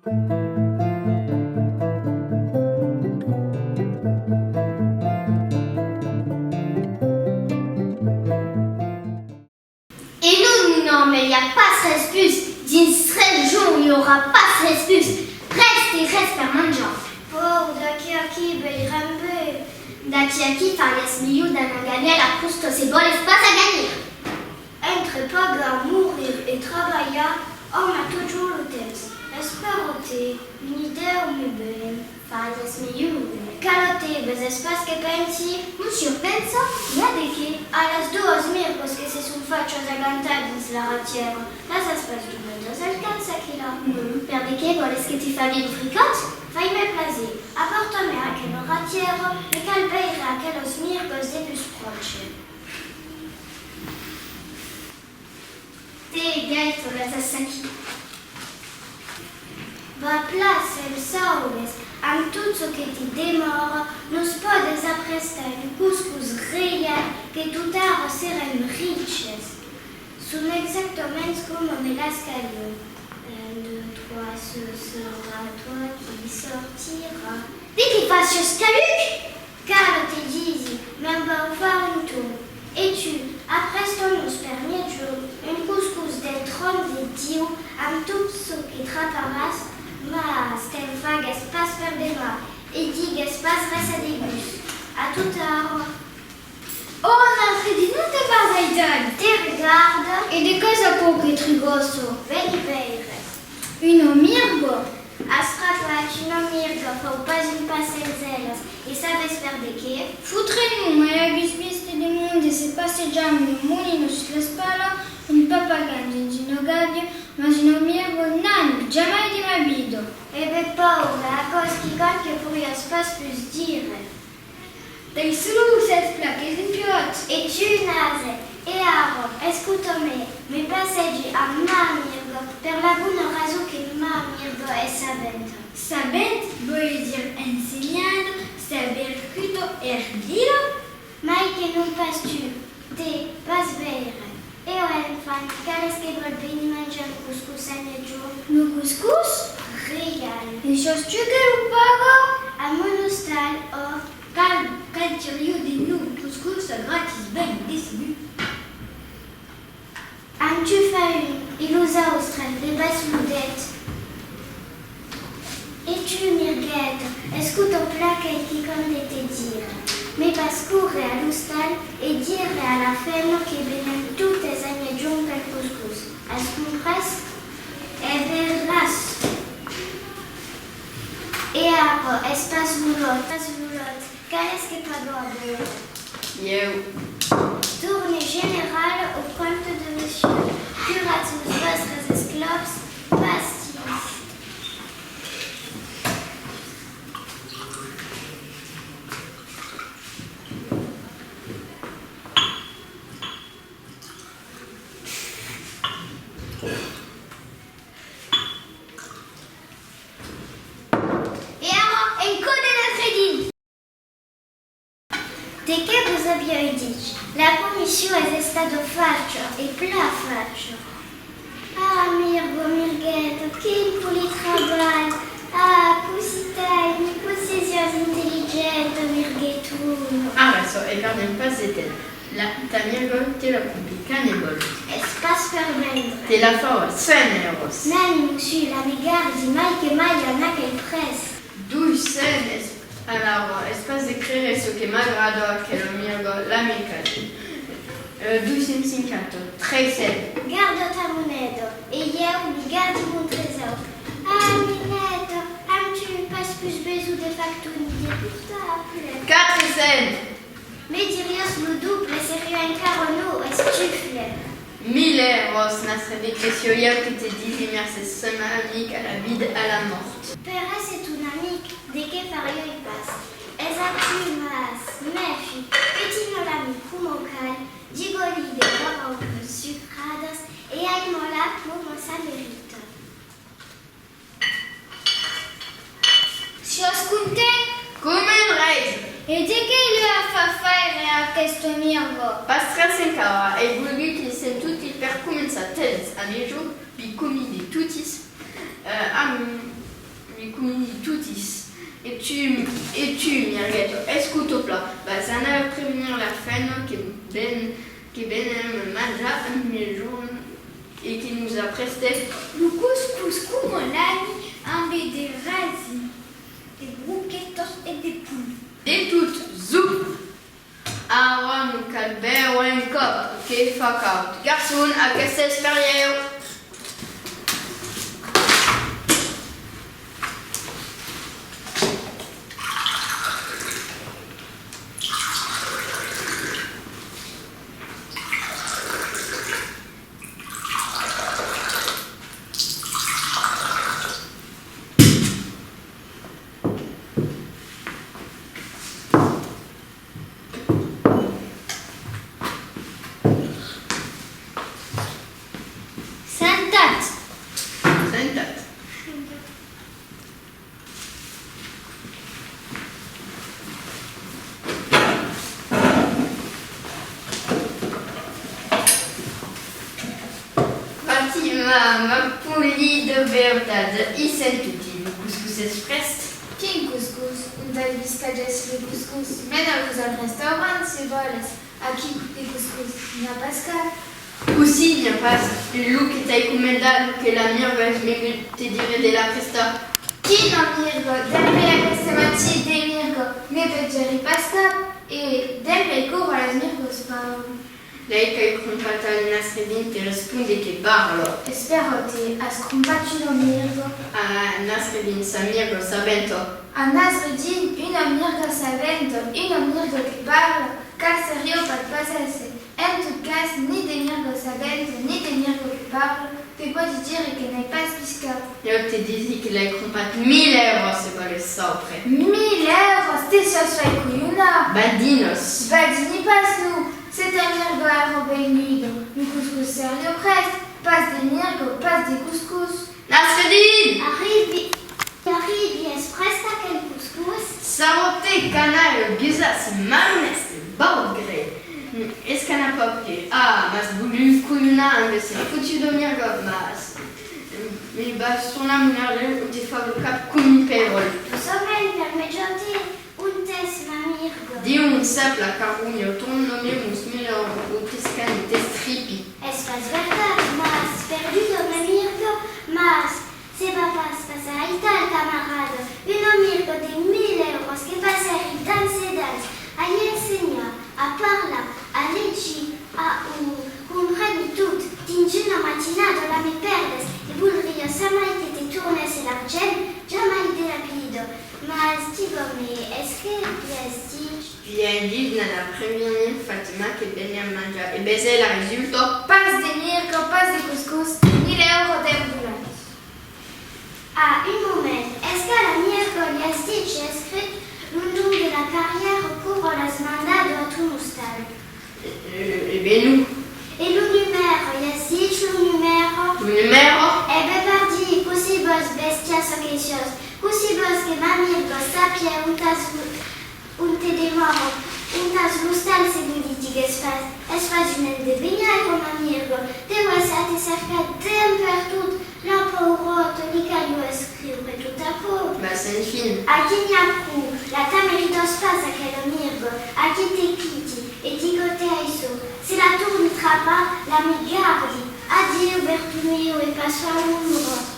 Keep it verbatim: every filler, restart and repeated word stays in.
E non, mon òme, i a pas res pus. Dins tres jorns, i aurà pas res pus. Res e res per manjar. Paur, d'aquí aquí veirem ben. D'aquí aquí fariás melhor d'anar ganhar la crosta se vòles pas aganir. Entre pagar, morir e trabalhar, òm a totjorn lo temps. Espèra-te, ni Dèu me ben. Fariás melhor. Cala-te, veses pas que pensi? Monsur pensa? I a de qué? A las doas mirgas que se son fachas agantar dins la ratièra, las as pas donadas al can, çaquelà? Non, per de qué vòles que te fague un fricòt? Fai-me plaser, apòrta-me aquela ratièra, me cal veire aquelas mirgas de pus pròche. Te, gaita, las as aquí. Va plan, sèm sauves, amb tot çò que te demòra, nos pòdes aprestar un coscòs reial que totara serem riches. Son exactament coma de l'escalièr. Un, deux, trois, ce sera toi qui sortira. De qué fasiás, caluc? Cala, te disi, me'n vau far un torn. E tu, aprèsta-nos per miègjorn un coscòs del tron de Dieu amb tot çò que traparàs, mas te'n fagues pas per deman e digues pas res a degús. A totara. Oh, un autre dins, non te pas aital! Te regarda. E de qué es aquò que trigòssa? Veni veire. Una mirga? As trapat una mirga, fau pas un pas sens elas, e sabes per de qué? Fotre non, ai agut vist de monde se passejar amb una molina sus l'espatla, un papagan dins una gàbia, mas una mirga, nan, jamai de ma vida! E ben, paure, aquò's quicòm que poiriás pas pus dire. Dai, solo, sètz plan, qu'es un piòt! E tu, un ase! E ara, escota-me, me passegi amb ma mirga per la bona rason que ma mirga es sabenta. Sabenta vòli dire ensenhada, sabercuta, erudida? Mai que non pas tu, te, vas veire. E ò, enfant, qual es que vòl venir manjar lo coscòs a miègjorn? Lo coscòs? Reial. E siás tu que lo paga? A mon ostal, ò. Calma, cal tirar de nòu coscòs a gratis, ben, de segur. An tu fach un, e los austres, levas lo det. E tu, mirgueta, escota plan qu'ai quicòm de te dire. Me vas córrer a l'ostal e dire a la femna que venem totes a miègjorn pel coscòs. As comprés? E veiràs. E ara, es pas lo lòt, pas lo lòt. Qual es que paga a beure? Ieu. Torne general au compte de monsieur. Curatz los vòstres esclòps, pastis. E ara, en cò de l'autre dins! De qué vos aviái dich? La comission es estada facha, e plan facha. Ah, mirga, mirgueta, quin polit trabalh! Ah, cositai, mi, cossí siás intelligenta, mirguetona! Ara çò, e perdèm pas de temps. La, ta mirga, te la crompi, quant ne vòls? Es pas per vendre. Te la fau a cent èuros. Nani, mossur, la me gardi mai que mai a n'aquel prètz. Dos cents, es, alara, es pas de creire çò que m'agrada aquela mirga, la me cal. Euh, dos cents cinquanta, tres cents. Garda ta moneda, e ieu me gardi mon tresaur. Ah, nineta, an tu pas pus besonh de factor ni de portable? Quatre cents! Me diriás lo doble, seriá encara nòu, estufle. Mil èuros, nastre Decrecio, ieu que te disi mercés, sèm amics a la vida, a la mòrt. Per èsser ton amic, de qué fariái pas? Es a tu, mas, mèfi, petina l'amic coma cal, diga-li de barraucas sucradas e aima-la coma sa merita. Siás content? Coma un rei! E de qué li a fach faire aquesta mirga? Pas res encara, ai volgut que sèm totis per començar temps a miègjorn, pi comin de totis, euh, amb, Coma totis. E tu, e tu, Mirgueta, escota plan, vas anar prevenir la femna que ven, que ven manjar a miègjorn e que nos aprèste lo coscòs coma l'ami, ambe de rasim, de broquetas e de pont. De tot, zup! Ara nos cal beure un còp, que fa caud. Garçon, aqueste es per ieu. Sentatz. Sentatz. Fatima, ma polida beutat, i sèm toti, lo coscòs es prèst? Quin coscòs? Ont as vist qu'agèsse lo coscòs? Mena-los al restaurant, se vòles. Aquí, de coscòs, n'i a pas cap. Cossí n'i a pas? Lo que t'ai comandat, lo que la Mirga es vengut te dire de l'aprestar. Quina Mirga? Dempuèi aqueste matin de Mirga, ne vegèri pas cap. E dempuèi quora las Mirgas parlan? L'ai qu'a crompat al nasredin te respondre que parla. Espèra-te, as crompat una Mirga? A nasredin, sa Mirga sabenta. A nasredin, una Mirga sabenta, una Mirga que parla, cal seriá pas pas èsser. En tot cas, ni de Mirga sabenta, ni de Mirga que parla, te pòdi dire que n'ai pas vist cap. Ieu te disi que l'ai crompat mila èuros, se vòles saupre. Mila èuros? Te siás fait colhonar! Badinas! Badini pas, non! Se ta Mirga èra venguda, lo coscòs seriá prèst. Pas de Mirga, pas de coscòs. Nasredin! Arribi, arribi, es prèst aquel coscòs? Sarròp-te, canalha, gusàs, malonèst, baugre! Escana pas pus. Ah, m'as volut colhonar amb sa fotuda Mirga, mas me vas tornar mon argent o te fau lo cap coma un peròl. Doçament, permeta-te. Ont es ma Mirga? Diu, mon sap, la carronha, torna-me mos mila èuros o t'escani, t'estripi. Es pas vertat, m'as perduda ma Mirga, mas se va pas passar aital, camarada. Una Mirga de mila èuros que passèri d'ans e d'ans a i ensenhar a parlar, a legir, a o compreni tot. Dins una matinada la me pèrdes e volriás jamai que te tornèsse l'argent, jamai de la vida. Mas diga-me, es que viás dich? Viái dich d'anar prevenir Fatima que veniá manjar, e vese la resulta. Pas de Mirga, pas de coscòs, mila èuros d'embolats. Ah, un moment, es qu'a la Mirga li as dich e escrit lo nom de la carrièra quora l'as mandada a ton ostal? E, e ben non. E lo numèro, i as dich lo numèro? Lo numèro? E ben pardí, cossí vòls bestiar çò que siás? Cossí vòls que ma Mirga sàpia ont as lo, onte demòra, ont as l'ostal se lo li digues pas? Es pas un endevinhaire, ma Mirga, deu èsser estat cercat d'en pertot. La pauròta, li caliá escriure tot aquò. Mas enfin. Aquí n'i a pro, la ta meritas pas aquela Mirga, aquí te quiti, e diga-te aiçò, se la torni trapar, la me gardi. Adieu, Bertomeu, e passa una bona ora.